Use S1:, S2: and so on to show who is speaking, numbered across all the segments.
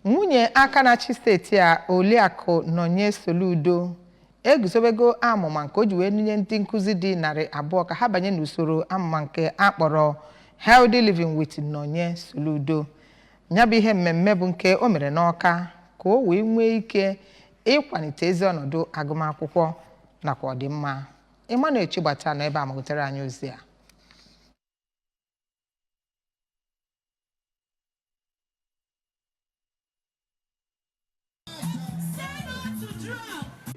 S1: Nwunye aka na-achị steeti a, Oliakụ Nonye Soludo, eguzobego amụma nke o ji wee nunye ndị nkụzi dị 200 ka ha banye n'usoro amụma nke a kpọrọ Healthy Living with Nonye Soludo. Ya bụ ihe mmemme bụ nke o mere n'Awka ka o wee nwee ike ịkwalite ezi ọnọdụ agụmakwụkwọ nakwa ọdịmma. Emmanuel Chigbata nọ ebe a ma wetere anyị ozi a.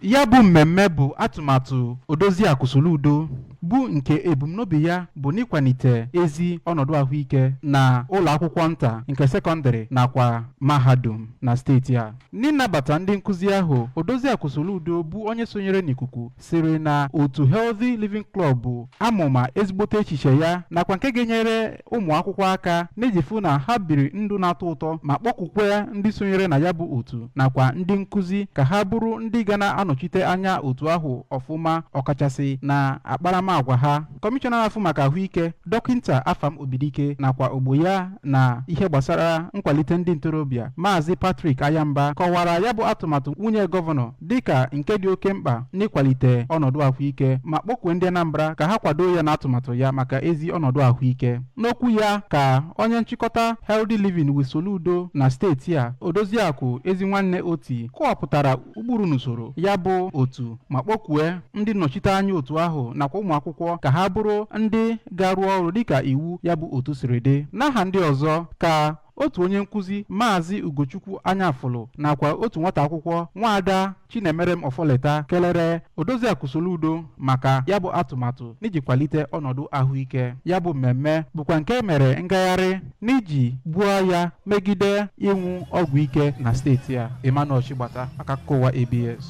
S2: Ya bụ mmemme bụ atụmatụ Odoziakụ Soludo bụ nke ebumnobi ya bụ n'ịkwalite ezi ọnọdụ ahụike na ụlọ akwụkwọ nta nke sekọndịrị nakwa mahadum na steeti a. N'ịnabata ndị nkụzi ahụ, Odoziakụ Soludo bụ onye sonyere n'ikuku sịrị na otu Healthy Living Club bụ amụma ezigbote echiche ya nakwa nke ga-enyere ụmụ akwụkwọ aka n'iji fụ na ha biri ndụ na-atọ ụtọ ma kpọkukwe ndị sonyere na ya bụ otu nakwa ndị nkụzi ka ha bụrụ ndị ga na-anọchite anya otu ahụ ọfụma, ọkachasị na akparamagwa ha. Kọmishọna na-afụ maka ahụike, Dọkịnta Afam Obidike, nakwa ogbo ya na ihe gbasara nkwalite ndị ntorobịa, Maazị Patrick Ayamba, kọwara ya bụ atụmatụ nwunye gọvanọ dịka nke dị oke mkpa n'ịkwalite ọnọdụ ahụike ma kpọkuo ndị Anambra ka ha kwado ya n'atụmatụ ya maka ezi ọnọdụ ahụike. N'okwu ya ka onye nchịkọta Healthy Living with Soludo na steeti a, Odoziakụ Ezinwanne Oti, kọwapụtara ụkpụrụ n'usoro ya bụ otu ma kpọkue ndị nnọchiteanya otu ahụ nakwa ụmụ akwụkwọ ka ha bụrụ ndị ga-arụ ọrụ dịka iwu ya bụ otu siri dị. N'aha ndị ọzọ ka otu onye nkụzi, Maazị Ugochukwu Anyafụlụ, nakwa otu nwata akwụkwọ, Nwaada Chinemerem Ọfọleta, kelere Odoziakụ Soludo maka ya bụ atụmatụ n'iji kwalite ọnọdụ ahụike. Ya bụ mmemme bụkwa nke mere ngagharị n'iji buo agha megide ịṅụ ọgwụ ike na steeti a. Emmanuel Chigbata maka akụkọ ụwa ABS.